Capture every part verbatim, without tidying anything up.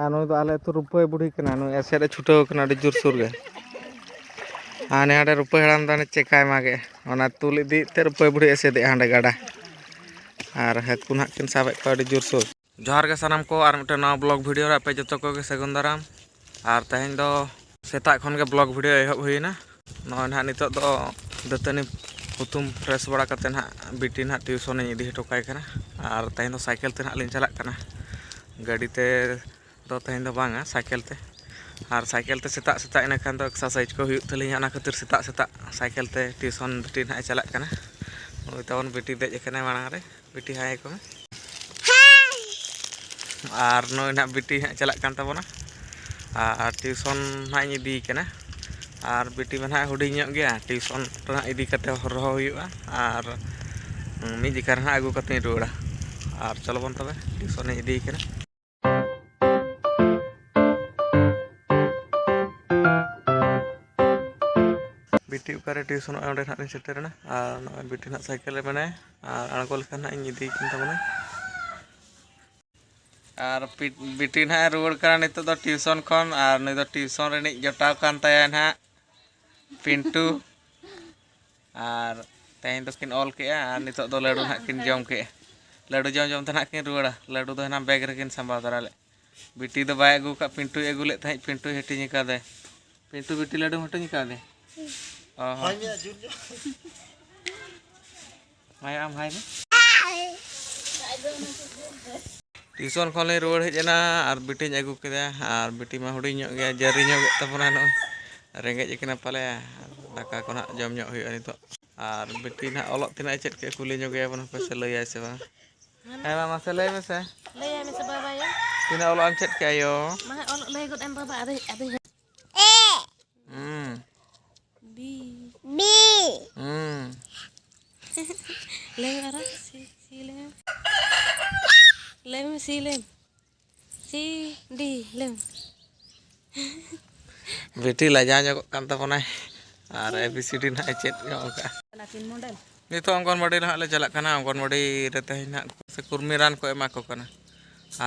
ᱟᱨ ᱱᱩᱭ ᱫᱚ ᱟᱞᱮ ᱟᱹᱛᱩ ᱨᱩᱯᱟᱹᱭ ᱵᱩᱲᱦᱤ ᱠᱟᱱᱟ, ᱱᱩᱭ ᱮᱥᱮᱫ ᱮ ᱪᱷᱩᱴᱟᱹᱣ ᱠᱟᱱᱟ ᱟᱹᱰᱤ ᱡᱳᱨᱥᱳᱨ ᱜᱮ᱾ ᱟᱨ ᱱᱮ ᱦᱟᱸᱰᱮ ᱨᱩᱯᱟᱹᱭ ᱦᱟᱲᱟᱢ ᱫᱚ ᱦᱟᱸᱰᱮ ᱪᱮᱠᱟᱭ ᱢᱟᱜᱮ, ᱚᱱᱟ ᱛᱩᱞ ᱤᱫᱤᱭᱮᱫ ᱛᱮ ᱨᱩᱯᱟᱹᱭ ᱵᱩᱲᱦᱤ ᱮᱥᱮᱫᱮᱜᱼᱟ ᱦᱟᱸᱰᱮ ᱜᱟᱰᱟ᱾ ᱟᱨ ᱦᱟᱹᱠᱩ ᱱᱟᱦᱟᱜ ᱠᱤᱱ ᱥᱟᱵᱮᱫ ᱠᱚᱣᱟ ᱟᱹᱰᱤ ᱡᱳᱨᱥᱳᱨ᱾ ᱡᱚᱦᱟᱨ ᱜᱮ ᱥᱟᱱᱟᱢ ᱠᱚ, ᱟᱨ ᱢᱤᱫᱴᱮᱱ ᱱᱟᱣᱟ ᱵᱞᱚᱜ ᱵᱷᱤᱰᱤᱭᱳ ᱨᱮ ᱟᱯᱮ ᱡᱚᱛᱚ ᱠᱚᱜᱮ ᱥᱟᱹᱜᱩᱱ ᱫᱟᱨᱟᱢ᱾ ᱟᱨ ᱛᱮᱦᱮᱧ ᱫᱚ ᱥᱮᱛᱟᱜ ᱠᱷᱚᱱ ᱜᱮ ᱵᱞᱚᱜ ᱵᱷᱤᱰᱤᱭᱳ ᱮᱦᱚᱵ ᱦᱩᱭᱮᱱᱟ᱾ ᱱᱚᱜᱼᱚᱭ ᱱᱟᱦᱟᱜ ᱱᱤᱛᱚᱜ ᱫᱚ ᱫᱟᱹᱛᱟᱹᱱᱤ ᱦᱩᱛᱩᱢ ᱯᱷᱨᱮᱥ ᱵᱟᱲᱟ ᱠᱟᱛᱮ ᱱᱟᱦᱟᱜ ᱵᱤᱴᱤ ᱱᱟᱦᱟᱜ ᱴᱤᱭᱩᱥᱚᱱᱤᱧ ᱤᱫᱤ ᱦᱚᱴᱚ ᱠᱟᱭ ᱠᱟᱱᱟ᱾ ᱟᱨ ᱛᱮᱦᱮᱧ ᱫᱚ ᱥᱟᱭᱠᱮᱞ ᱛᱮ ᱱᱟᱦᱟᱜ ᱞᱤᱧ ᱪᱟᱞᱟᱜ ᱠᱟᱱᱟ, ᱜᱟᱹᱰᱤ ᱛᱮ ᱫᱚ ᱛᱮᱦᱮᱧ ᱫᱚ ᱵᱟᱝᱟ, ᱥᱟᱭᱠᱮᱞ ᱛᱮ᱾ ᱟᱨ ᱥᱟᱭᱠᱮᱞ ᱛᱮ ᱥᱮᱛᱟᱜ ᱥᱮᱛᱟᱜ ᱤᱱᱟᱹ ᱠᱷᱟᱱ ᱫᱚ ᱮᱠᱥᱟᱨᱥᱟᱭᱤᱡᱽ ᱠᱚ ᱦᱩᱭᱩᱜ ᱛᱟᱹᱞᱤᱧᱟ, ᱚᱱᱟ ᱠᱷᱟᱹᱛᱤᱨ ᱥᱮᱛᱟᱜ ᱥᱮᱛᱟᱜ ᱥᱟᱭᱠᱮᱞ ᱛᱮ ᱴᱤᱭᱩᱥᱚᱱ ᱵᱤᱴᱤ ᱱᱟᱦᱟᱜ ᱮ ᱪᱟᱞᱟᱜ ᱠᱟᱱᱟ᱾ ᱱᱩᱭ ᱛᱟᱵᱚᱱ ᱵᱤᱴᱤ ᱫᱮᱡ ᱟᱠᱟᱱᱟᱭ ᱢᱟᱲᱟᱝ ᱨᱮ᱾ ᱵᱤᱴᱤ ᱦᱟᱭ ᱠᱚ ᱢᱮ᱾ ᱟᱨ ᱱᱩᱭ ᱱᱟᱦᱟᱜ ᱵᱤᱴᱤ ᱦᱟᱸᱜ ᱪᱟᱞᱟᱜ ᱠᱟᱱ ᱛᱟᱵᱚᱱᱟ, ᱟᱨ ᱴᱤᱭᱩᱥᱚᱱ ᱱᱟᱦᱟᱜ ᱤᱧ ᱤᱫᱤᱭᱮ ᱠᱟᱱᱟ᱾ ᱟᱨ ᱵᱤᱴᱤ ᱢᱟ ᱱᱟᱦᱟᱜ ᱦᱩᱰᱤᱧ ᱧᱚᱜ ᱜᱮᱭᱟ, ᱴᱤᱭᱩᱥᱚᱱ ᱨᱮ ᱱᱟᱦᱟᱜ ᱤᱫᱤ ᱠᱟᱛᱮ ᱦᱚᱨᱦᱚ ᱦᱩᱭᱩᱜᱼᱟ, ᱟᱨ ᱢᱤᱫ ᱡᱮᱠᱷᱟ ᱨᱮ ᱱᱟᱦᱟᱜ ᱟᱹᱜᱩ ᱠᱟᱛᱮᱧ ᱨᱩᱣᱟᱹᱲᱟ᱾ ᱟᱨ ᱪᱚᱞᱚ ᱵᱚᱱ ᱛᱚᱵᱮ, ᱴᱤᱭᱩᱥᱚᱱᱤᱧ ᱤᱫᱤᱭᱮ ᱠᱟᱱᱟ᱾ ᱵᱤᱴᱤ ᱚᱠᱟᱨᱮ ᱴᱤᱭᱩᱥᱚᱱᱚᱜᱼᱟ, ᱚᱸᱰᱮ ᱱᱟᱦᱟᱜ ᱞᱤᱧ ᱥᱮᱴᱮᱨᱮᱱᱟ᱾ ᱟᱨ ᱱᱚᱜᱼᱚᱭ ᱵᱤᱴᱤ ᱱᱟᱦᱟᱜ ᱥᱟᱭᱠᱮᱞ ᱨᱮ ᱢᱮᱱᱟᱭᱟ, ᱟᱨ ᱟᱬᱜᱚ ᱞᱮᱠᱷᱟᱱ ᱱᱟᱦᱟᱜ ᱤᱧ ᱤᱫᱤᱭᱮ ᱠᱟᱱ ᱛᱟᱵᱚᱱᱟ᱾ ᱟᱨ ᱯᱤ-, ᱵᱤᱴᱤ ᱱᱟᱦᱟᱜ ᱮ ᱨᱩᱣᱟᱹᱲ ᱠᱟᱱᱟ ᱱᱤᱛᱚᱜ ᱫᱚ ᱴᱤᱭᱩᱥᱚᱱ ᱠᱷᱚᱱ, ᱟᱨ ᱱᱩᱭ ᱫᱚ ᱴᱤᱭᱩᱥᱚᱱ ᱨᱤᱱᱤᱡ ᱡᱚᱴᱟᱣ ᱠᱟᱱ ᱛᱟᱭᱟ ᱱᱟᱦᱟᱜ ᱯᱤᱱᱴᱩ᱾ ᱟᱨ ᱛᱮᱦᱮᱧ ᱫᱚᱠᱤᱱ ᱚᱞ ᱠᱮᱜᱼᱟ, ᱟᱨ ᱱᱤᱛᱚᱜ ᱫᱚ ᱞᱟᱹᱰᱩ ᱱᱟᱦᱟᱜ ᱠᱤᱱ ᱡᱚᱢ ᱠᱮᱜᱼᱟ᱾ ᱞᱟᱹᱰᱩ ᱡᱚᱢ ᱡᱚᱢ ᱛᱮ ᱱᱟᱦᱟᱜ ᱠᱤᱱ ᱨᱩᱣᱟᱹᱲᱟ᱾ ᱞᱟᱹᱰᱩ ᱫᱚ ᱦᱮᱱᱟᱝ ᱵᱮᱜᱽ ᱨᱮᱠᱤᱱ ᱥᱟᱢᱵᱟᱣ ᱛᱚᱨᱟ ᱞᱮᱫ᱾ ᱵᱤᱴᱤ ᱫᱚ ᱵᱟᱭ ᱟᱹᱜᱩ ᱟᱠᱟᱫ, ᱯᱤᱱᱴᱩᱭ ᱟᱹᱜᱩ ᱞᱮᱫ ᱛᱟᱦᱮᱸᱫ, ᱯᱤᱱᱴᱩᱭ ᱦᱟᱹᱴᱤᱧ ᱟᱠᱟᱫᱮ᱾ ᱯᱤᱱᱴᱩ ᱵᱤᱴᱤ ᱞᱟᱹᱰᱩᱢ ᱦᱟᱹᱴᱤᱧ ᱟᱠᱟᱫᱮ? ᱚ ᱦᱚᱸ᱾ ᱦᱟᱭ ᱢᱮ, ᱡᱩᱞ ᱧᱚᱜ᱾ ᱦᱟᱭ ᱟᱢ ᱦᱟᱭ ᱢᱮ᱾ ᱴᱤᱭᱩᱥᱚᱱ ᱠᱷᱚᱱ ᱞᱤᱧ ᱨᱩᱣᱟᱹᱲ ᱦᱮᱡ ᱮᱱᱟ ᱟᱨ ᱵᱤᱴᱤᱧ ᱟᱹᱜᱩ ᱠᱮᱫᱟ᱾ ᱟᱨ ᱵᱤᱴᱤ ᱢᱟ ᱦᱩᱰᱤᱧ ᱧᱚᱜ ᱜᱮᱭᱟ, ᱡᱟᱹᱨᱤ ᱧᱚᱜ ᱜᱮ ᱛᱟᱵᱚᱱᱟ ᱱᱚᱜᱼᱚᱭ᱾ ᱨᱮᱸᱜᱮᱡ ᱟᱠᱟᱱᱟ ᱯᱟᱞᱮ, ᱫᱟᱠᱟ ᱠᱚ ᱱᱟᱦᱟᱜ ᱡᱚᱢ ᱧᱚᱜ ᱦᱩᱭᱩᱜᱼᱟ ᱱᱤᱛᱚᱜ᱾ ᱟᱨ ᱵᱤᱴᱤ ᱱᱟᱦᱟᱜ ᱚᱞᱚᱜ ᱛᱤᱱᱟᱹᱜ ᱮ ᱪᱮᱫ ᱠᱮᱫ, ᱠᱩᱞᱤ ᱧᱚᱜᱮᱭᱟ ᱵᱚᱱ ᱦᱟᱯᱮ ᱥᱮ ᱞᱟᱹᱭᱟᱭ ᱥᱮ ᱵᱟᱝ᱾ ᱦᱮᱸ ᱢᱟ, ᱢᱟᱥᱮ ᱞᱟᱹᱭ ᱢᱮᱥᱮ᱾ ᱞᱟᱹᱭᱟᱭ ᱢᱮᱥᱮ ᱵᱟᱵᱟᱭᱟ᱾ ᱛᱤᱱᱟᱹᱜ ᱚᱞᱚᱜ ᱮᱢ ᱪᱮᱫ ᱠᱮᱜᱼᱟ ᱭᱳ? ᱢᱟ ᱦᱟᱸᱜ ᱚᱞᱚᱜ ᱞᱟᱹᱭ ᱜᱚᱫ ᱮᱢ ᱵᱟᱵᱟ, ᱟᱫᱚ, ᱟᱫᱚ᱾ ᱦᱩᱸ᱾ ᱵᱤ᱾ ᱵᱤ᱾ ᱦᱩᱸ᱾ ᱞᱟᱹᱭ ᱢᱮ ᱟᱨᱚ, ᱥᱤ, ᱥᱤ ᱞᱟᱹᱭ ᱢᱮ᱾ ᱞᱟᱹᱭ ᱢᱮ, ᱥᱤ ᱞᱟᱹᱭ ᱢᱮ᱾ ᱥᱤ, ᱰᱤ, ᱞᱟᱹᱭ ᱢᱮ᱾ ᱵᱤᱴᱤ ᱞᱟᱡᱟᱣ ᱧᱚᱜᱚᱜ ᱠᱟᱱ ᱛᱟᱵᱚᱱᱟᱭ᱾ ᱟᱨ ᱮ ᱵᱤ ᱥᱤ ᱰᱤ ᱱᱟᱦᱟᱜ ᱮ ᱪᱮᱫ ᱧᱚᱜ ᱠᱟᱜᱼᱟ᱾ ᱱᱤᱛᱚᱜ ᱚᱝᱜᱚᱱᱵᱟᱲᱤ ᱱᱟᱦᱟᱜ ᱞᱮ ᱪᱟᱞᱟᱜ ᱠᱟᱱᱟ᱾ ᱚᱝᱜᱚᱱᱵᱟᱲᱤ ᱨᱮ ᱛᱮᱦᱮᱧ ᱱᱟᱦᱟᱜ ᱥᱮ ᱠᱩᱨᱢᱤ ᱨᱟᱱ ᱠᱚ ᱮᱢᱟ ᱠᱚ ᱠᱟᱱᱟ᱾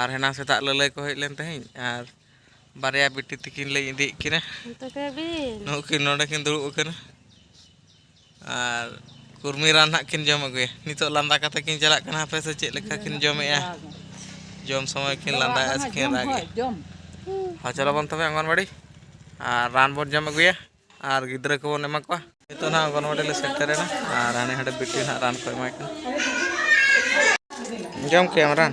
ᱟᱨ ᱦᱮᱱᱟᱝ ᱥᱮᱛᱟᱜ ᱞᱟᱹᱞᱟᱹᱭ ᱠᱚ ᱦᱮᱡ ᱞᱮᱱ ᱛᱟᱦᱮᱸᱫ, ᱟᱨ ᱵᱟᱨᱭᱟ ᱵᱤᱴᱤ ᱛᱤᱠᱤᱱ ᱞᱮ ᱤᱫᱤᱭᱮᱫ ᱠᱤᱱᱟ᱾ ᱱᱩᱠᱤᱱ ᱱᱚᱰᱮ ᱠᱤᱱ ᱫᱩᱲᱩᱵ ᱟᱠᱟᱱᱟ᱾ ᱟᱨ ᱠᱩᱨᱢᱤ ᱨᱟᱱ ᱦᱟᱸᱜ ᱠᱤᱱ ᱡᱚᱢ ᱟᱹᱜᱩᱭᱟ᱾ ᱱᱤᱛᱚᱜ ᱞᱟᱸᱫᱟ ᱠᱟᱛᱮ ᱠᱤᱱ ᱪᱟᱞᱟᱜ ᱠᱟᱱᱟ, ᱦᱟᱯᱮ ᱥᱮ ᱪᱮᱫ ᱞᱮᱠᱟ ᱠᱤᱱ ᱡᱚᱢᱮᱜᱼᱟ᱾ ᱡᱚᱢ ᱥᱚᱢᱚᱭ ᱠᱤᱱ ᱞᱟᱸᱫᱟᱭᱟ ᱥᱮ ᱠᱤᱱ ᱨᱟᱜᱮᱜᱼᱟ᱾ ᱦᱚᱸ, ᱪᱚᱞᱚ ᱵᱚᱱ ᱛᱚᱵᱮ ᱚᱝᱜᱚᱱᱣᱟᱲᱤ᱾ ᱟᱨ ᱨᱟᱱ ᱵᱚᱱ ᱡᱚᱢ ᱟᱹᱜᱩᱭᱟ᱾ ᱟᱨ ᱜᱤᱫᱽᱨᱟᱹ ᱠᱚᱵᱚᱱ ᱮᱢᱟ ᱠᱚᱣᱟ᱾ ᱱᱤᱛᱚᱜ ᱱᱟᱦᱟᱜ ᱚᱝᱜᱚᱱᱣᱟᱲᱤ ᱞᱮ ᱥᱮᱴᱮᱨᱮᱱᱟ᱾ ᱟᱨ ᱦᱟᱱᱮ ᱦᱟᱸᱰᱮ ᱵᱤᱴᱤ ᱱᱟᱦᱟᱜ ᱨᱟᱱ ᱠᱚ ᱮᱢᱟᱭ ᱠᱟᱱᱟ᱾ ᱡᱚᱢ ᱠᱮᱜᱼᱟᱢ ᱨᱟᱱ?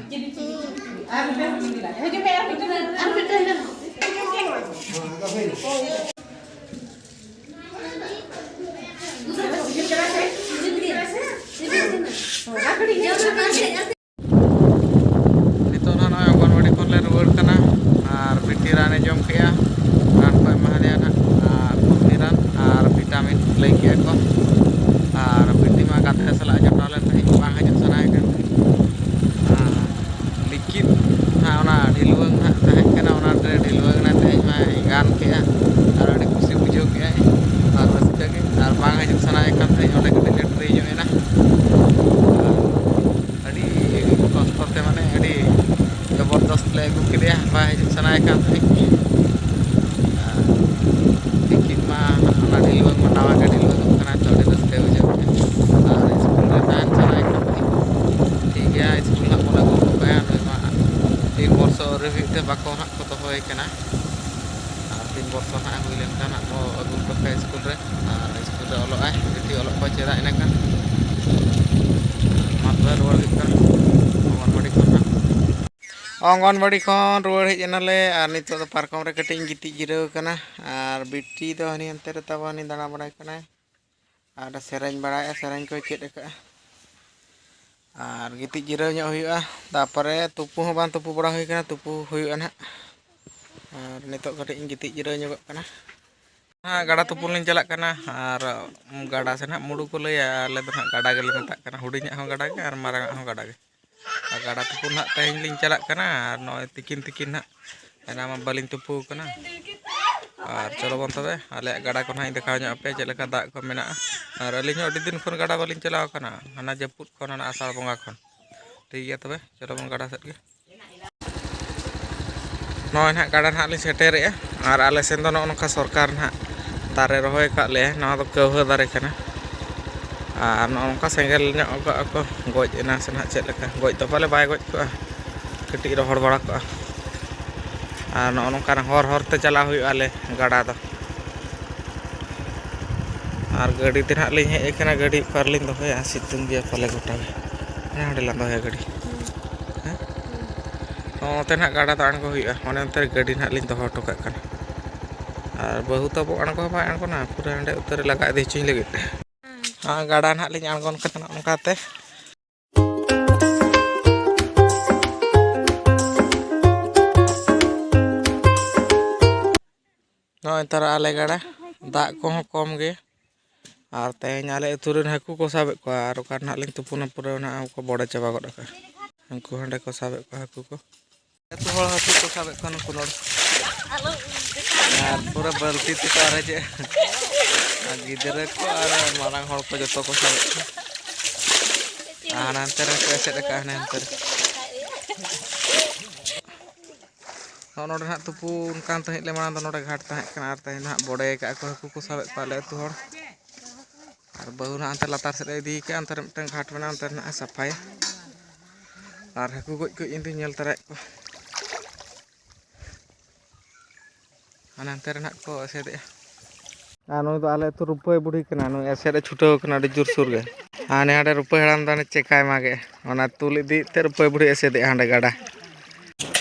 ᱱᱤᱛᱚᱜ ᱱᱟᱦᱟᱜ ᱱᱚᱜᱼᱚᱭ ᱚᱝᱜᱚᱱᱣᱟᱲᱤ ᱠᱷᱚᱱ ᱞᱮ ᱨᱩᱣᱟᱹᱲ ᱠᱟᱱᱟ᱾ ᱟᱨ ᱵᱤᱴᱤ ᱨᱟᱱᱮ ᱡᱚᱢ ᱠᱮᱜᱼᱟ᱾ ᱨᱟᱱ ᱠᱚ ᱮᱢᱟ ᱫᱮᱭᱟ ᱱᱟᱦᱟᱜ, ᱟᱨ ᱠᱩᱨᱢᱤ ᱨᱟᱱ ᱟᱨ ᱵᱷᱤᱴᱟᱢᱤᱱ ᱞᱟᱹᱭ ᱠᱮᱜᱼᱟ ᱠᱚ᱾ ᱟᱨ ᱵᱤᱴᱤ ᱢᱟ ᱜᱟᱛᱮ ᱥᱟᱞᱟᱜ ᱡᱚᱴᱟᱣ ᱞᱮᱱ ᱛᱟᱦᱮᱸᱫ, ᱵᱟᱝ ᱦᱤᱡᱩᱜ ᱥᱟᱱᱟᱭᱮ ᱠᱟᱱ ᱛᱟᱦᱮᱸᱫ᱾ ᱟᱨ ᱞᱤᱠᱤᱱ ᱱᱟᱦᱟᱜ ᱚᱱᱟ ᱰᱷᱤᱞᱣᱟᱹᱝ ᱱᱟᱦᱟᱜ ᱛᱟᱦᱮᱸ ᱠᱟᱱᱟ, ᱚᱱᱟ ᱨᱮ ᱰᱷᱤᱞᱣᱟᱹᱝ ᱮᱱᱟ ᱛᱮᱦᱮᱧ ᱢᱟ ᱜᱟᱱ ᱠᱮᱜᱼᱟ᱾ ᱟᱨ ᱟᱹᱰᱤ ᱠᱩᱥᱤ ᱵᱩᱡᱷᱟᱹᱣ ᱠᱮᱜᱼᱟᱭ ᱟᱨ ᱨᱟᱹᱥᱠᱟᱹ ᱜᱮ᱾ ᱟᱨ ᱵᱟᱝ ᱦᱤᱡᱩᱜ ᱥᱟᱱᱟᱭᱮ ᱠᱟᱱ ᱛᱟᱦᱮᱸᱫ, ᱚᱸᱰᱮ ᱠᱟᱹᱴᱤᱡ ᱞᱮ ᱴᱨᱟᱭ ᱧᱚᱜ ᱮᱱᱟ᱾ ᱟᱹᱰᱤ ᱠᱚᱥᱴᱚ ᱛᱮ, ᱢᱟᱱᱮ, ᱟᱹᱰᱤ ᱡᱚᱵᱚᱨᱫᱚᱥᱛ ᱞᱮ ᱟᱹᱜᱩ ᱠᱮᱫᱮᱭᱟ, ᱵᱟᱭ ᱦᱤᱡᱩᱜ ᱥᱟᱱᱟᱭᱮ ᱠᱟᱱ ᱛᱟᱦᱮᱸᱫ᱾ ᱟᱨ ᱛᱤᱠᱤᱱ ᱢᱟ ᱚᱱᱟ ᱰᱷᱤᱞᱣᱟᱹᱝ ᱢᱟ ᱱᱟᱣᱟ ᱜᱮ ᱰᱷᱤᱞᱣᱟᱹᱝ ᱠᱟᱱᱟ, ᱛᱚ ᱟᱹᱰᱤ ᱨᱟᱹᱥᱠᱟᱹ ᱵᱩᱡᱷᱟᱹᱣ ᱠᱮᱫᱟ᱾ ᱟᱨ ᱥᱠᱩᱞ ᱨᱮ ᱛᱟᱦᱮᱱ ᱥᱟᱱᱟᱭᱮ ᱠᱟᱱ ᱛᱟᱦᱮᱸᱫ᱾ ᱴᱷᱤᱠ ᱜᱮᱭᱟ, ᱥᱠᱩᱞ ᱦᱟᱸᱜ ᱵᱚᱱ ᱟᱹᱜᱩ ᱦᱚᱴᱚ ᱠᱟᱭᱟ᱾ ᱱᱩᱭ ᱢᱟ ᱛᱤᱱ ᱵᱚᱨᱥᱚ ᱟᱹᱣᱨᱤ ᱦᱩᱭᱩᱜ ᱛᱮ ᱵᱟᱠᱚ ᱦᱟᱸᱜ ᱠᱚ ᱫᱚᱦᱚᱭᱮ ᱠᱟᱱᱟ᱾ ᱟᱨ ᱛᱤᱱ ᱵᱚᱨᱥᱚ ᱦᱟᱸᱜ ᱦᱩᱭ ᱞᱮᱱᱠᱷᱟᱱ ᱦᱟᱸᱜ ᱠᱚ ᱟᱹᱜᱩ ᱦᱚᱴᱚ ᱠᱟᱭᱟ ᱥᱠᱩᱞ ᱨᱮ᱾ ᱟᱨ ᱥᱠᱩᱞ ᱨᱮ ᱚᱞᱚᱜ ᱟᱭ, ᱵᱤᱴᱤ ᱚᱞᱚᱜ ᱠᱚᱭ ᱪᱮᱫᱟ ᱤᱱᱟᱹᱠᱷᱟᱱ᱾ ᱢᱟ ᱛᱚᱵᱮ ᱨᱩᱣᱟᱹᱲ ᱦᱩᱭᱩᱜ ᱠᱟᱱᱟ ᱚᱝᱜᱚᱱᱣᱟᱲᱤ ᱠᱷᱚᱱ ᱦᱟᱸᱜ᱾ ᱚᱝᱜᱚᱱᱣᱟᱲᱤ ᱠᱷᱚᱱ ᱨᱩᱣᱟᱹᱲ ᱦᱮᱡ ᱮᱱᱟᱞᱮ᱾ ᱟᱨ ᱱᱤᱛᱚᱜ ᱫᱚ ᱯᱟᱨᱠᱚᱢ ᱨᱮ ᱠᱟᱹᱴᱤᱡ ᱤᱧ ᱜᱤᱛᱤᱡ ᱡᱤᱨᱟᱹᱣ ᱟᱠᱟᱱᱟ᱾ ᱟᱨ ᱵᱤᱴᱤ ᱫᱚ ᱦᱟᱹᱱᱤ ᱦᱟᱱᱛᱮ ᱨᱮ ᱛᱟᱵᱚ ᱦᱟᱹᱱᱤ ᱫᱟᱬᱟ ᱵᱟᱲᱟᱭ ᱠᱟᱱᱟᱭ᱾ ᱟᱨ ᱥᱮᱨᱮᱧ ᱵᱟᱲᱟᱭᱮᱫᱼᱟ, ᱥᱮᱨᱮᱧ ᱠᱚᱭ ᱪᱮᱫ ᱟᱠᱟᱫᱼᱟ᱾ ᱟᱨ ᱜᱤᱛᱤᱡ ᱡᱤᱨᱟᱹᱣ ᱧᱚᱜ ᱦᱩᱭᱩᱜᱼᱟ᱾ ᱛᱟᱯᱚᱨᱮ ᱛᱩᱯᱩ ᱦᱚᱸ ᱵᱟᱝ ᱛᱩᱯᱩ ᱵᱟᱲᱟ ᱦᱩᱭ ᱠᱟᱱᱟ, ᱛᱩᱯᱩ ᱦᱩᱭᱩᱜᱼᱟ ᱱᱟᱦᱟᱜ᱾ ᱟᱨ ᱱᱤᱛᱚᱜ ᱠᱟᱹᱴᱤᱡ ᱤᱧ ᱜᱤᱛᱤᱡ ᱡᱤᱨᱟᱹᱣ ᱧᱚᱜᱚᱜ ᱠᱟᱱᱟ᱾ ᱦᱮᱸ, ᱜᱟᱰᱟ ᱛᱩᱯᱩᱱ ᱞᱤᱧ ᱪᱟᱞᱟᱜ ᱠᱟᱱᱟ᱾ ᱟᱨ ᱜᱟᱰᱟ ᱥᱮ ᱱᱟᱦᱟᱜ ᱢᱩᱰᱩ ᱠᱚ ᱞᱟᱹᱭᱟ, ᱟᱞᱮ ᱫᱚ ᱱᱟᱦᱟᱜ ᱜᱟᱰᱟ ᱜᱮᱞᱮ ᱢᱮᱛᱟᱜ ᱠᱟᱱᱟ᱾ ᱦᱩᱰᱤᱧᱟᱜ ᱦᱚᱸ ᱜᱟᱰᱟ ᱜᱮ ᱟᱨ ᱢᱟᱨᱟᱝᱟᱜ ᱦᱚᱸ ᱜᱟᱰᱟ ᱜᱮ᱾ ᱟᱨ ᱜᱟᱰᱟ ᱛᱩᱯᱩᱱ ᱱᱟᱦᱟᱜ ᱛᱮᱦᱮᱧ ᱞᱤᱧ ᱪᱟᱞᱟᱜ ᱠᱟᱱᱟ᱾ ᱟᱨ ᱱᱚᱜᱼᱚᱭ ᱛᱤᱠᱤᱱ ᱛᱤᱠᱤᱱ ᱱᱟᱦᱟᱜ, ᱮᱱᱟ ᱢᱟ ᱵᱟᱹᱞᱤᱧ ᱛᱩᱯᱩ ᱟᱠᱟᱱᱟ᱾ ᱟᱨ ᱪᱚᱞᱚ ᱵᱚᱱ ᱛᱚᱵᱮ, ᱟᱞᱮᱭᱟᱜ ᱜᱟᱰᱟ ᱠᱚ ᱱᱟᱦᱟᱜ ᱤᱧ ᱫᱮᱠᱷᱟᱣ ᱧᱚᱜ ᱟᱯᱮᱭᱟ, ᱪᱮᱫ ᱞᱮᱠᱟ ᱫᱟᱜ ᱠᱚ ᱢᱮᱱᱟᱜᱼᱟ᱾ ᱟᱨ ᱟᱹᱞᱤᱧ ᱦᱚᱸ ᱟᱹᱰᱤ ᱫᱤᱱ ᱠᱷᱚᱱ ᱜᱟᱰᱟ ᱵᱟᱹᱞᱤᱧ ᱪᱟᱞᱟᱣ ᱟᱠᱟᱱᱟ, ᱦᱟᱱᱟ ᱡᱟᱹᱯᱩᱫ ᱠᱷᱚᱱ, ᱦᱟᱱᱟ ᱟᱥᱟᱲ ᱵᱚᱸᱜᱟ ᱠᱷᱚᱱ᱾ ᱴᱷᱤᱠ ᱜᱮᱭᱟ ᱛᱚᱵᱮ, ᱪᱚᱞᱚ ᱵᱚᱱ ᱜᱟᱰᱟ ᱥᱮᱫ ᱜᱮ᱾ ᱱᱚᱜᱼᱚᱭ ᱱᱟᱦᱟᱜ ᱜᱟᱰᱟ ᱱᱟᱦᱟᱜ ᱞᱤᱧ ᱥᱮᱴᱮᱨᱮᱜᱼᱟ᱾ ᱟᱨ ᱟᱞᱮ ᱥᱮᱱ ᱫᱚ ᱱᱚᱜᱼᱚ ᱱᱚᱝᱠᱟ ᱥᱚᱨᱠᱟᱨ ᱱᱟᱦᱟᱜ ᱫᱟᱨᱮ ᱨᱚᱦᱚᱭ ᱟᱠᱟᱫ ᱞᱮᱭᱟ᱾ ᱱᱚᱣᱟ ᱫᱚ ᱠᱟᱹᱣᱦᱟᱹ ᱫᱟᱨᱮ ᱠᱟᱱᱟ᱾ ᱟᱨ ᱱᱚᱜᱼᱚ ᱱᱚᱝᱠᱟ ᱥᱮᱸᱜᱮᱞ ᱧᱚᱜ ᱠᱟᱜᱼᱟ ᱠᱚ, ᱜᱚᱡ ᱮᱱᱟ ᱥᱮ ᱱᱟᱦᱟᱜ ᱪᱮᱫ ᱞᱮᱠᱟ᱾ ᱜᱚᱡ ᱫᱚ ᱯᱟᱞᱮ ᱵᱟᱭ ᱜᱚᱡ ᱠᱚᱜᱼᱟ, ᱠᱟᱹᱴᱤᱡ ᱨᱚᱦᱚᱲ ᱵᱟᱲᱟ ᱠᱚᱜᱼᱟ᱾ ᱟᱨ ᱱᱚᱜᱼᱚ ᱱᱚᱝᱠᱟᱱ ᱦᱚᱨ ᱦᱚᱨ ᱛᱮ ᱪᱟᱞᱟᱣ ᱦᱩᱭᱩᱜᱼᱟ ᱟᱞᱮ ᱜᱟᱰᱟ ᱫᱚ᱾ ᱟᱨ ᱜᱟᱹᱰᱤ ᱛᱮ ᱱᱟᱦᱟᱜ ᱞᱤᱧ ᱦᱮᱡ ᱟᱠᱟᱱᱟ, ᱜᱟᱹᱰᱤ ᱚᱠᱟ ᱨᱮᱞᱤᱧ ᱫᱚᱦᱚᱭᱟ? ᱥᱤᱛᱩᱝ ᱜᱮᱭᱟ ᱯᱟᱞᱮ ᱜᱚᱴᱟ ᱜᱮ᱾ ᱦᱮᱸ, ᱦᱟᱸᱰᱮ ᱞᱟᱝ ᱫᱚᱦᱚᱭᱟ ᱜᱟᱹᱰᱤ᱾ ᱦᱮᱸ? ᱱᱚᱛᱮ ᱱᱟᱦᱟᱜ ᱜᱟᱰᱟ ᱫᱚ ᱟᱬᱜᱚ ᱦᱩᱭᱩᱜᱼᱟ, ᱚᱱᱮ ᱚᱱᱛᱮ ᱨᱮ ᱜᱟᱹᱰᱤ ᱱᱟᱦᱟᱜ ᱞᱤᱧ ᱫᱚᱦᱚ ᱦᱚᱴᱚ ᱠᱟᱜ ᱠᱟᱱᱟ᱾ ᱟᱨ ᱵᱟᱹᱦᱩ ᱛᱟᱵᱚ ᱟᱬᱜᱚ ᱦᱚᱸ ᱵᱟᱭ ᱟᱬᱜᱚᱱᱟ, ᱯᱩᱨᱟᱹ ᱦᱟᱸᱰᱮ ᱩᱛᱟᱹᱨ ᱨᱮ ᱞᱟᱜᱟ ᱤᱫᱤ ᱦᱚᱪᱚᱧ ᱞᱟᱹᱜᱤᱫ᱾ ᱟᱨ ᱜᱟᱰᱟ ᱱᱟᱦᱟᱜ ᱞᱤᱧ ᱟᱬᱜᱚᱱ ᱠᱟᱱᱟ ᱱᱚᱜᱼᱚ ᱱᱚᱝᱠᱟᱛᱮ᱾ ᱱᱚᱜᱼᱚᱭ ᱛᱟᱨᱟ ᱟᱞᱮ ᱜᱟᱰᱟ, ᱫᱟᱜ ᱠᱚᱦᱚᱸ ᱠᱚᱢ ᱜᱮ᱾ ᱟᱨ ᱛᱮᱦᱮᱧ ᱟᱞᱮ ᱟᱹᱛᱩ ᱨᱮᱱ ᱦᱟᱹᱠᱩ ᱠᱚ ᱥᱟᱵᱮᱫ ᱠᱚᱣᱟ, ᱟᱨ ᱚᱠᱟ ᱨᱮ ᱱᱟᱦᱟᱜ ᱞᱤᱧ ᱛᱩᱯᱩᱱᱟ, ᱯᱩᱨᱟᱹ ᱱᱟᱦᱟᱜ ᱠᱚ ᱵᱚᱰᱮ ᱪᱟᱵᱟ ᱜᱚᱫ ᱟᱠᱟᱫᱼᱟ᱾ ᱩᱱᱠᱩ ᱦᱟᱸᱰᱮ ᱠᱚ ᱥᱟᱵᱮᱫ ᱠᱚᱣᱟ ᱦᱟᱹᱠᱩ ᱠᱚ᱾ ᱟᱹᱛᱩ ᱦᱚᱲ ᱦᱟᱹᱠᱩ ᱠᱚ ᱥᱟᱵᱮᱫ ᱠᱚᱣᱟ ᱱᱩᱠᱩ ᱱᱚᱰᱮ᱾ ᱟᱨ ᱯᱩᱨᱟᱹ ᱵᱟᱹᱞᱛᱤ ᱛᱮᱠᱚ ᱟᱨᱮᱡᱮᱜᱼᱟ᱾ ᱟᱨ ᱜᱤᱫᱽᱨᱟᱹ ᱠᱚ ᱟᱨ ᱢᱟᱨᱟᱝ ᱦᱚᱲ ᱠᱚ ᱡᱚᱛᱚ ᱠᱚ ᱥᱟᱵᱮᱫ ᱠᱚᱣᱟ᱾ ᱟᱨ ᱦᱟᱱᱛᱮ ᱨᱮ ᱠᱚ ᱮᱥᱮᱫ ᱟᱠᱟᱫᱼᱟ, ᱦᱟᱱᱮ ᱦᱟᱱᱛᱮ ᱨᱮ᱾ ᱱᱚᱜᱼᱚ ᱱᱚᱰᱮ ᱱᱟᱦᱟᱜ ᱛᱩᱯᱩᱱ ᱠᱟᱱ ᱛᱟᱦᱮᱸᱫ ᱞᱮ, ᱢᱟᱲᱟᱝ ᱫᱚ ᱱᱚᱰᱮ ᱜᱷᱟᱴ ᱛᱟᱦᱮᱸ ᱠᱟᱱᱟ, ᱟᱨ ᱛᱮᱦᱮᱧ ᱫᱚ ᱱᱟᱦᱟᱜ ᱵᱚᱰᱮ ᱟᱠᱟᱫᱼᱟ ᱠᱚ, ᱦᱟᱹᱠᱩ ᱠᱚ ᱥᱟᱵᱮᱫ ᱠᱚᱣᱟ ᱟᱞᱮ ᱟᱹᱛᱩ ᱦᱚᱲ᱾ ᱟᱨ ᱵᱟᱹᱦᱩ ᱱᱟᱦᱟᱜ ᱦᱟᱱᱛᱮ ᱞᱟᱛᱟᱨ ᱥᱮᱫ ᱮ ᱤᱫᱤᱭᱮ ᱠᱟᱱᱟ, ᱚᱱᱛᱮ ᱨᱮ ᱢᱤᱫᱴᱟᱝ ᱜᱷᱟᱴ ᱢᱮᱱᱟᱜᱼᱟ, ᱚᱱᱛᱮ ᱨᱮ ᱱᱟᱦᱟᱜ ᱮ ᱥᱟᱯᱷᱟᱭᱟ᱾ ᱟᱨ ᱦᱟᱹᱠᱩ ᱜᱚᱡ ᱠᱚ ᱤᱧ ᱫᱩᱧ ᱧᱮᱞ ᱛᱟᱨᱟᱭᱮᱫ ᱠᱚᱣᱟ᱾ ᱦᱟᱱᱮ ᱦᱟᱱᱛᱮ ᱨᱮ ᱱᱟᱦᱟᱜ ᱠᱚ ᱮᱥᱮᱫᱮᱜᱼᱟ᱾ ᱟᱨ ᱱᱩᱭ ᱫᱚ ᱟᱞᱮ ᱟᱹᱛᱩ ᱨᱩᱯᱟᱹᱭ ᱵᱩᱲᱦᱤ ᱠᱟᱱᱟ, ᱱᱩᱭ ᱮᱥᱮᱫ ᱮ ᱪᱷᱩᱴᱟᱹᱣ ᱠᱟᱱᱟ ᱟᱹᱰᱤ ᱡᱳᱨᱥᱳᱨ ᱜᱮ᱾ ᱟᱨ ᱱᱮ ᱦᱟᱸᱰᱮ ᱨᱩᱯᱟᱹᱭ ᱦᱟᱲᱟᱢ ᱫᱚ ᱦᱟᱱᱮ ᱪᱮᱠᱟᱭ ᱢᱟᱜᱮᱜᱼᱟ, ᱚᱱᱟ ᱛᱩᱞ ᱤᱫᱤᱭᱮᱫ ᱛᱮ ᱨᱩᱯᱟᱹᱭ ᱵᱩᱲᱦᱤ ᱮᱥᱮᱫᱮᱜᱼᱟ ᱦᱟᱸᱰᱮ ᱜᱟᱰᱟ᱾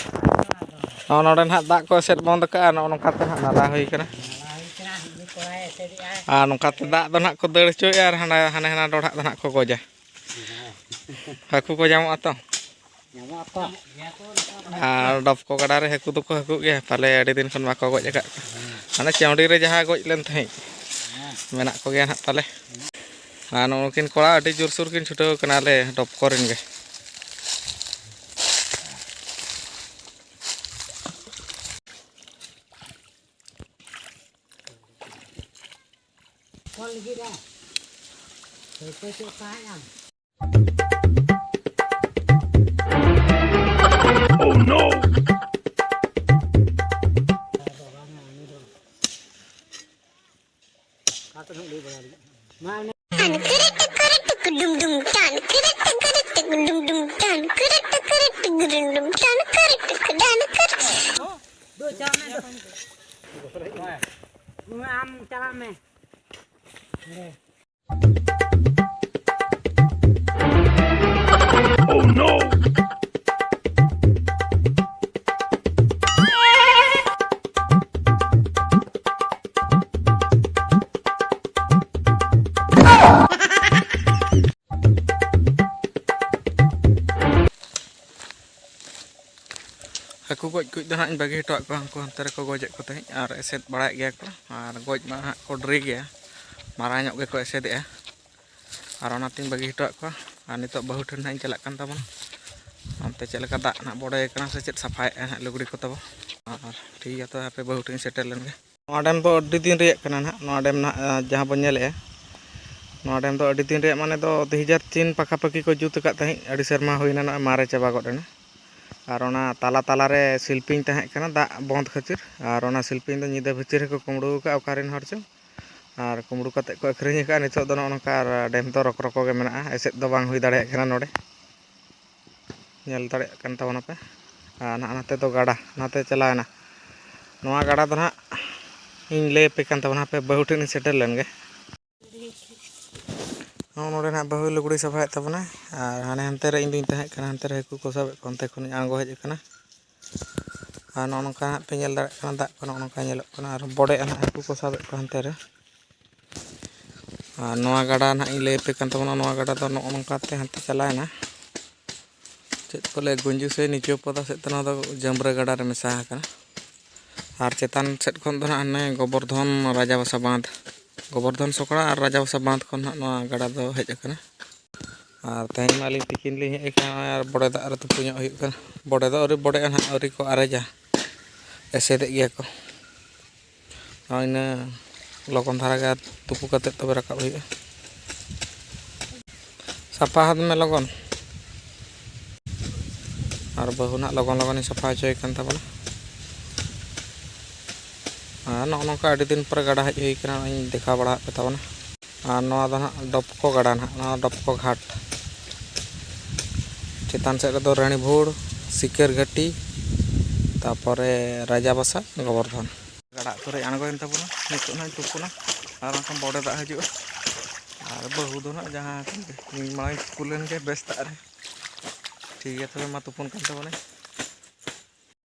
ᱱᱚᱜᱼᱚ ᱱᱚᱰᱮ ᱱᱟᱦᱟᱜ ᱫᱟᱜ ᱠᱚ ᱮᱥᱮᱫ ᱵᱚᱱᱫ ᱠᱟᱜᱼᱟ, ᱱᱚᱜᱼᱚ ᱱᱚᱝᱠᱟ ᱛᱮ ᱱᱟᱦᱟᱜ ᱱᱟᱞᱟ ᱦᱩᱭ ᱠᱟᱱᱟ᱾ ᱟᱨ ᱱᱚᱝᱠᱟᱛᱮ ᱫᱟᱜ ᱫᱚ ᱱᱟᱦᱟᱜ ᱠᱚ ᱫᱟᱹᱲ ᱦᱚᱪᱚᱭᱮᱫᱼᱟ ᱟᱨ ᱦᱟᱸᱰᱮ ᱦᱟᱱᱮ ᱦᱟᱱᱟ ᱰᱚᱰᱷᱟᱜ ᱫᱚ ᱱᱟᱦᱟᱜ ᱠᱚ ᱜᱚᱡᱟ᱾ ᱦᱟᱹᱠᱩ ᱠᱚ ᱧᱟᱢᱚᱜᱼᱟ ᱛᱚ᱾ ᱧᱟᱢᱚᱜ ᱟᱠᱚ᱾ ᱟᱨ ᱰᱚᱯᱠᱚ ᱜᱟᱰᱟ ᱨᱮ ᱦᱟᱹᱠᱩ ᱫᱚᱠᱚ ᱦᱟᱹᱠᱩᱜ ᱜᱮᱭᱟ, ᱯᱟᱞᱮ ᱟᱹᱰᱤ ᱫᱤᱱ ᱠᱷᱚᱱ ᱵᱟᱠᱚ ᱜᱚᱡ ᱟᱠᱟᱫ ᱠᱚᱣᱟ᱾ ᱦᱟᱱᱮ ᱪᱟᱹᱣᱰᱤ ᱨᱮ ᱡᱟᱦᱟᱸ ᱜᱚᱡ ᱞᱮᱱ ᱛᱟᱦᱮᱸᱫ, ᱦᱮᱸ᱾ ᱢᱮᱱᱟᱜ ᱠᱚᱜᱮᱭᱟ ᱱᱟᱦᱟᱜ ᱯᱟᱞᱮ᱾ ᱟᱨ ᱱᱩᱠᱤᱱ ᱠᱚᱲᱟ ᱟᱹᱰᱤ ᱡᱳᱨᱥᱳᱨ ᱠᱤᱱ ᱪᱷᱩᱴᱟᱹᱣ ᱠᱟᱱᱟ, ᱟᱞᱮ ᱰᱚᱯᱠᱚ ᱨᱮᱱ ᱜᱮ᱾ ᱚᱞ ᱞᱟᱹᱜᱤᱫ ᱨᱮ ᱴᱷᱟᱹᱣᱠᱟᱹ ᱪᱮᱫ ᱛᱟᱦᱮᱸᱫ ᱟᱢ? Oh no! ᱢᱟ ᱚᱱᱮ ᱴᱟᱱ ᱠᱤᱨᱤ ᱴᱤᱠᱤᱨᱤ ᱴᱤᱠ ᱰᱩᱢ ᱰᱩᱢ ᱴᱟᱱ ᱠᱤᱨᱤ ᱴᱤᱠᱤᱨᱤ ᱴᱤᱠ ᱰᱩᱢ ᱰᱩᱢ ᱴᱟᱱ ᱠᱤᱨᱤ ᱴᱤᱠᱤᱨᱤ ᱴᱤᱠ ᱰᱩᱢ ᱰᱩᱢ ᱴᱟᱱ ᱠᱤᱨᱤ ᱴᱤᱠ ᱰᱟᱱ ᱠᱤᱨᱤ᱾ ᱫᱩ ᱪᱟᱞᱟᱜ ᱢᱮ, ᱫᱩ᱾ ᱟᱢ ᱪᱟᱞᱟᱜ ᱢᱮ᱾ ᱦᱟᱹᱠᱩ ᱜᱚᱡ ᱠᱚ ᱫᱚ ᱦᱟᱸᱜ ᱤᱧ ᱵᱟᱹᱜᱤ ᱦᱚᱴᱚᱣᱟᱜ ᱠᱚᱣᱟ, ᱩᱱᱠᱩ ᱦᱟᱱᱛᱮ ᱨᱮᱠᱚ ᱜᱚᱡᱮᱫ ᱠᱚ ᱛᱟᱦᱮᱸᱫ ᱟᱨ ᱮᱥᱮᱫ ᱵᱟᱲᱟᱭᱮᱫ ᱜᱮᱭᱟ ᱠᱚ, ᱟᱨ ᱜᱚᱡ ᱢᱟ ᱦᱟᱸᱜ ᱠᱚ ᱰᱨᱤ ᱜᱮᱭᱟ, ᱢᱟᱨᱟᱝ ᱧᱚᱜ ᱜᱮᱠᱚ ᱮᱥᱮᱫᱮᱜᱼᱟ᱾ ᱟᱨ ᱚᱱᱟᱛᱮᱧ ᱵᱟᱹᱜᱤ ᱦᱚᱴᱚᱣᱟᱜ ᱠᱚᱣᱟ᱾ ᱟᱨ ᱱᱤᱛᱚᱜ ᱵᱟᱹᱦᱩ ᱴᱷᱮᱱ ᱦᱟᱸᱜ ᱤᱧ ᱪᱟᱞᱟᱜ ᱠᱟᱱ ᱛᱟᱵᱚᱱᱟ᱾ ᱚᱱᱛᱮ ᱪᱮᱫ ᱞᱮᱠᱟ ᱫᱟᱜ ᱱᱟᱜ ᱵᱚᱰᱮ ᱠᱟᱱᱟ ᱥᱮ ᱪᱮᱫ, ᱥᱟᱯᱷᱟᱭᱮᱫᱼᱟ ᱦᱟᱸᱜ ᱞᱩᱜᱽᱲᱤ ᱠᱚ ᱛᱟᱵᱚ᱾ ᱟᱨ ᱴᱷᱤᱠ ᱜᱮᱭᱟ, ᱛᱚ ᱦᱟᱯᱮ ᱵᱟᱹᱦᱩ ᱴᱷᱮᱱ ᱤᱧ ᱥᱮᱴᱮᱨ ᱞᱮᱱ ᱜᱮ᱾ ᱱᱚᱣᱟ ᱰᱮᱢ ᱫᱚ ᱟᱹᱰᱤ ᱫᱤᱱ ᱨᱮᱭᱟᱜ ᱠᱟᱱᱟ ᱱᱟᱦᱟᱜ᱾ ᱱᱚᱣᱟ ᱰᱮᱢ ᱱᱟᱦᱟᱜ, ᱟᱸ, ᱡᱟᱦᱟᱸ ᱵᱚᱱ ᱧᱮᱞᱮᱫᱼᱟ, ᱱᱚᱣᱟ ᱰᱮᱢ ᱫᱚ ᱟᱹᱰᱤ ᱫᱤᱱ ᱨᱮᱭᱟᱜ, ᱢᱟᱱᱮ ᱫᱚ ᱫᱩ ᱦᱟᱡᱟᱨ ᱛᱤᱱ ᱯᱟᱠᱟᱯᱟᱠᱤ ᱠᱚ ᱡᱩᱛ ᱟᱠᱟᱫ ᱛᱟᱦᱮᱸᱫ᱾ ᱟᱹᱰᱤ ᱥᱮᱨᱢᱟ ᱦᱩᱭᱱᱟ, ᱱᱚᱜᱼᱚᱭ ᱢᱟᱨᱮ ᱪᱟᱵᱟ ᱜᱚᱫ ᱮᱱᱟ᱾ ᱟᱨ ᱚᱱᱟ ᱛᱟᱞᱟ ᱛᱟᱞᱟ ᱨᱮ ᱥᱤᱞᱯᱤᱧ ᱛᱟᱦᱮᱸ ᱠᱟᱱᱟ, ᱫᱟᱜ ᱵᱚᱱᱫᱷ ᱠᱷᱟᱹᱛᱤᱨ᱾ ᱟᱨ ᱚᱱᱟ ᱥᱤᱞᱯᱤᱧ ᱫᱚ ᱧᱤᱫᱟᱹ ᱵᱷᱤᱛᱤᱨ ᱨᱮᱠᱚ ᱠᱩᱢᱵᱽᱲᱩ ᱟᱠᱟᱫᱼᱟ ᱚᱠᱟ ᱨᱮᱱ ᱦᱚᱲ ᱪᱚ, ᱟᱨ ᱠᱩᱢᱵᱽᱲᱩ ᱠᱟᱛᱮᱫ ᱠᱚ ᱟᱹᱠᱷᱨᱤᱧ ᱟᱠᱟᱫᱼᱟ᱾ ᱱᱤᱛᱚᱜ ᱫᱚ ᱱᱚᱜᱼᱚ ᱱᱚᱝᱠᱟ ᱟᱨ ᱰᱮᱢ ᱫᱚ ᱨᱚᱠ ᱨᱚᱠᱚ ᱜᱮ ᱢᱮᱱᱟᱜᱼᱟ, ᱮᱥᱮᱫ ᱫᱚ ᱵᱟᱝ ᱦᱩᱭ ᱫᱟᱲᱮᱭᱟᱜ ᱠᱟᱱᱟ ᱱᱚᱰᱮ᱾ ᱧᱮᱞ ᱫᱟᱲᱮᱭᱟᱜ ᱠᱟᱱ ᱛᱟᱵᱚᱱᱟᱯᱮ᱾ ᱟᱨ ᱱᱟᱦᱟᱜ ᱱᱟᱛᱮ ᱫᱚ ᱜᱟᱰᱟ, ᱱᱟᱛᱮ ᱪᱟᱞᱟᱣᱮᱱᱟ᱾ ᱱᱚᱣᱟ ᱜᱟᱰᱟ ᱫᱚ ᱱᱟᱦᱟᱜ ᱤᱧ ᱞᱟᱹᱭ ᱟᱯᱮ ᱠᱟᱱ ᱛᱟᱵᱚᱱᱟ, ᱦᱟᱯᱮ ᱵᱟᱹᱦᱩ ᱴᱷᱮᱱ ᱤᱧ ᱥᱮᱴᱮᱨ ᱞᱮᱱ ᱜᱮ᱾ ᱱᱚᱜᱼᱚ ᱱᱚᱰᱮ ᱱᱟᱦᱟᱜ ᱵᱟᱹᱦᱩᱭ ᱞᱩᱜᱽᱲᱤ ᱥᱟᱯᱷᱟᱭᱮᱫ ᱛᱟᱵᱚᱱᱟ᱾ ᱟᱨ ᱦᱟᱱᱮ ᱦᱟᱱᱛᱮ ᱨᱮ ᱤᱧ ᱫᱩᱧ ᱛᱟᱦᱮᱸ ᱠᱟᱱᱟ, ᱦᱟᱱᱛᱮ ᱨᱮ ᱦᱟᱹᱠᱩ ᱠᱚ ᱥᱟᱵᱮᱫ ᱠᱚᱣᱟ, ᱚᱱᱛᱮ ᱠᱷᱚᱱᱤᱧ ᱟᱬᱜᱚ ᱦᱮᱡ ᱟᱠᱟᱱᱟ᱾ ᱟᱨ ᱱᱚᱜᱼᱚ ᱱᱚᱝᱠᱟ ᱦᱟᱸᱜ ᱯᱮ ᱧᱮᱞ ᱫᱟᱲᱮᱭᱟᱜ ᱠᱟᱱᱟ, ᱫᱟᱜ ᱠᱚ ᱱᱚᱜᱼᱚ ᱱᱚᱝᱠᱟ ᱧᱮᱞᱚᱜ ᱠᱟᱱᱟ᱾ ᱟᱨ ᱵᱚᱰᱮᱜᱼᱟ ᱱᱟᱦᱟᱜ, ᱦᱟᱹᱠᱩ ᱠᱚ ᱥᱟᱵᱮᱫ ᱠᱚᱣᱟ ᱦᱟᱱᱛᱮ ᱨᱮ᱾ ᱟᱨ ᱱᱚᱣᱟ ᱜᱟᱰᱟ ᱱᱟᱦᱟᱜ ᱤᱧ ᱞᱟᱹᱭ ᱟᱯᱮ ᱠᱟᱱ ᱛᱟᱵᱚᱱᱟ, ᱱᱚᱣᱟ ᱜᱟᱰᱟ ᱫᱚ ᱱᱚᱜᱼᱚ ᱱᱚᱝᱠᱟ ᱛᱮ ᱦᱟᱱᱛᱮ ᱪᱟᱞᱟᱣᱮᱱᱟ᱾ ᱪᱮᱫ ᱠᱚ ᱞᱟᱹᱭᱟ, ᱜᱩᱸᱡᱩ ᱥᱮ ᱱᱤᱪᱩ ᱯᱚᱫᱟ ᱥᱮᱫ ᱛᱮ ᱱᱚᱣᱟ ᱫᱚ ᱡᱟᱹᱢᱵᱽᱨᱟᱹ ᱜᱟᱰᱟ ᱨᱮ ᱢᱮᱥᱟ ᱟᱠᱟᱱᱟ᱾ ᱟᱨ ᱪᱮᱛᱟᱱ ᱥᱮᱫ ᱠᱷᱚᱱ ᱫᱚ ᱱᱟᱦᱟᱜ ᱦᱟᱱᱮ ᱜᱚᱵᱚᱨᱫᱷᱚᱱ ᱨᱟᱡᱟᱵᱟᱥᱟ ᱵᱟᱸᱫᱷ, ᱜᱚᱵᱚᱨᱫᱷᱚᱱ ᱥᱚᱠᱲᱟ ᱟᱨ ᱨᱟᱡᱟᱵᱟᱥᱟ ᱵᱟᱸᱫᱷ ᱠᱷᱚᱱ ᱱᱟᱦᱟᱜ ᱱᱚᱣᱟ ᱜᱟᱰᱟ ᱫᱚ ᱦᱮᱡ ᱟᱠᱟᱱᱟ᱾ ᱟᱨ ᱛᱮᱦᱮᱧ ᱢᱟ ᱟᱹᱞᱤᱧ ᱛᱤᱠᱤᱱ ᱞᱤᱧ ᱦᱮᱡ ᱟᱠᱟᱱᱟ, ᱱᱚᱜᱼᱚᱭ ᱟᱨ ᱵᱚᱰᱮ ᱫᱟᱜ ᱨᱮ ᱛᱩᱯᱩ ᱧᱚᱜ ᱦᱩᱭᱩᱜ ᱠᱟᱱᱟ᱾ ᱵᱚᱰᱮ ᱫᱚ ᱟᱹᱣᱨᱤ ᱵᱚᱰᱮᱜᱼᱟ ᱱᱟᱦᱟᱜ, ᱟᱹᱣᱨᱤ ᱠᱚ ᱟᱨᱮᱡᱟ, ᱮᱥᱮᱫᱮᱜ ᱜᱮᱭᱟ ᱠᱚ᱾ ᱟᱨ ᱤᱱᱟᱹ ᱞᱚᱜᱚᱱ ᱫᱷᱟᱨᱟ ᱜᱮ ᱛᱩᱯᱩ ᱠᱟᱛᱮᱫ ᱛᱚᱵᱮ ᱨᱟᱠᱟᱵ ᱦᱩᱭᱩᱜᱼᱟ᱾ ᱥᱟᱯᱷᱟ ᱦᱟᱛ ᱢᱮ ᱞᱚᱜᱚᱱ᱾ ᱟᱨ ᱵᱟᱹᱦᱩ ᱱᱟᱜ ᱞᱚᱜᱚᱱ ᱞᱚᱜᱚᱱᱤᱧ ᱥᱟᱯᱷᱟ ᱦᱚᱪᱚᱭᱮ ᱠᱟᱱ ᱛᱟᱵᱚᱱᱟ᱾ ᱟᱨ ᱱᱚᱜᱼᱚ ᱱᱚᱝᱠᱟ ᱟᱹᱰᱤ ᱫᱤᱱ ᱯᱚᱨᱮ ᱜᱟᱰᱟ ᱦᱮᱡ ᱦᱩᱭ ᱠᱟᱱᱟ, ᱱᱚᱜᱼᱚᱭ ᱤᱧ ᱫᱮᱠᱷᱟᱣ ᱵᱟᱲᱟ ᱟᱫ ᱯᱮ ᱛᱟᱵᱚᱱᱟ᱾ ᱟᱨ ᱱᱚᱣᱟ ᱫᱚ ᱱᱟᱦᱟᱜ ᱰᱚᱯᱠᱚ ᱜᱟᱰᱟ ᱱᱟᱦᱟᱜ, ᱱᱚᱣᱟ ᱰᱚᱯᱠᱚ ᱜᱷᱟᱴ᱾ ᱪᱮᱛᱟᱱ ᱥᱮᱫ ᱨᱮᱫᱚ ᱨᱟᱹᱱᱤᱵᱷᱩᱲ, ᱥᱤᱠᱟᱹᱨ ᱜᱷᱟᱹᱴᱤ, ᱛᱟᱯᱚᱨᱮ ᱨᱟᱡᱟᱵᱟᱥᱟ, ᱜᱚᱵᱚᱨᱫᱷᱚᱱ᱾ ᱜᱟᱰᱟ ᱟᱹᱛᱩ ᱨᱮ ᱟᱬᱜᱚᱭᱮᱱ ᱛᱟᱵᱚᱱᱟ᱾ ᱱᱤᱛᱚᱜ ᱱᱟᱦᱟᱜ ᱛᱩᱯᱩᱱᱟ, ᱟᱨ ᱵᱟᱝᱠᱷᱟᱱ ᱵᱚᱰᱮ ᱫᱟᱜ ᱦᱤᱡᱩᱜᱼᱟ᱾ ᱟᱨ ᱵᱟᱹᱦᱩ ᱫᱚ ᱱᱟᱦᱟᱜ ᱡᱟᱦᱟᱸ ᱤᱧ ᱢᱟᱲᱟᱝ ᱛᱩᱯᱩ ᱞᱮᱱ ᱜᱮ ᱵᱮᱥ ᱫᱟᱜ ᱨᱮ᱾ ᱴᱷᱤᱠ ᱜᱮᱭᱟ, ᱛᱚᱵᱮ ᱢᱟ ᱛᱩᱯᱩᱱ ᱠᱟᱱ ᱛᱟᱵᱚᱱᱟᱹᱧ᱾